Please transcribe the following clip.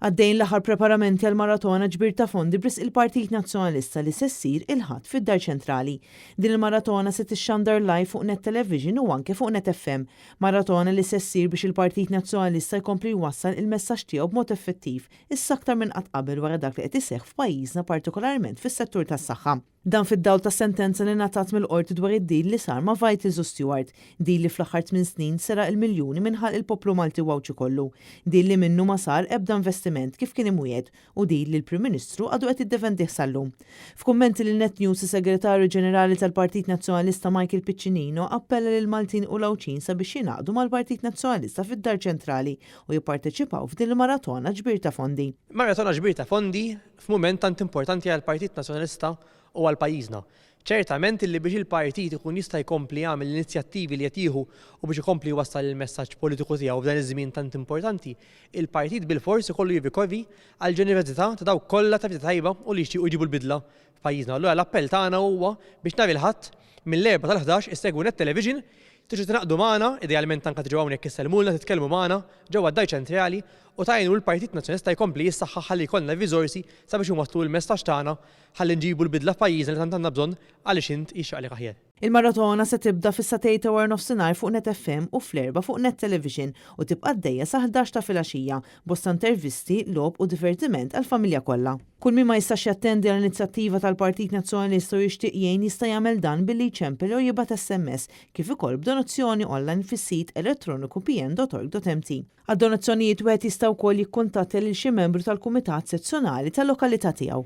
Għaddejjin l-aħħar preparamenti għal maratona ġbir ta' fondi b'risq il-Partit Nazzjonalista li se ssir il-Ħadd fid-Dar Ċentrali. Din il-maratona se tixxandar live fuq Net Television u anke fuq Net FM. Maratona li se ssir biex il-Partit Nazzjonalista jkompli jwassal il-messaġġ tiegħu b'mod effettiv, issa aktar minn qatt qabel wara dak li qed iseħħ f'pajjiżna partikolarment fis-settur tas-saħħa. Dan fid-dawl tas-sentenza li ngħatat mill-Qorti dwar id-deal li sar ma' Vitals u Steward, deal li fl-aħħar tminn snin seraq il-miljuni minn ħalq il-poplu Malti u Għawdxi kollu, deal li minnu ma sar ebda investiment kif kien imwiegħed u deal li l-Prim Ministru għadu qed jiddefendih sal-lum. F'kummenti lil Net News is-Segretarju Ġenerali tal-Partit Nazzjonalista Michael Piccinino appella lill-Maltin u l-Għawdxin sabiex jingħaqdu mal-Partit Nazzjonalista fid-Dar Ċentrali u jipparteċipaw f'din il-maratona ġbir ta' fondi. Maratona ġbir ta' fondi f'mument tant importanti għall-Partit Nazzjonalista u għal pajjiżna. Ċertament illi biex il-partit ikun jista' jkompli jagħmel l-inizjattivi li qed jieħu u biex ikompli jwassal il-messaġġ politiku tiegħu f'dan iż-żmien tant importanti, il-partit bilfors ikollu jirrikorri għall-ġenerożità ta' dawk kollha ta' rieda tajba u li jixtiequ jġibu l-bidla f'pajjiżna. Allura l-appell tagħna huwa biex nhar il-Ħadd mill-erbgħa sal-ħdax issegwu Net Television, tiġu tingħaqdu magħna, idealment anke tiġu hawnhekk issellmulna, titkellmu magħna ġewwa d-Dar Ċentrali u tgħinu lill-Partit Nazzjonalista jkompli jissaħħaħ ħalli jkollna r-riżorsi sabiex inwasslu l-messaġġ tagħna Ħalli nġibu l-bidla f'pajjiżna li tant għandna bżonn għaliex int jixraqlek aħjar. Il-maratona se tibda fis-sagħtejn ta' waranofsinhar fuq Net FM u fl-erbgħa fuq Net Television u tibqa' għaddejja sa 11 ta' filgħaxija, bosta intervisti, logħob u divertiment għall-familja kollha. Kull min ma jistax jattendi għall-inizjattiva tal-Partit Nazzjonalista u jixtieq jgħin jista' jagħmel dan billi jċempel jew jibgħat SMS kif ukoll b'donazzjoni online fis-sit elettroniku pn.org.mt. Għad-donazzjonijiet wieħed jista' wkoll jikkuntattja lil xi membru tal-kumitat sezzjonali tal-lokalità tiegħu.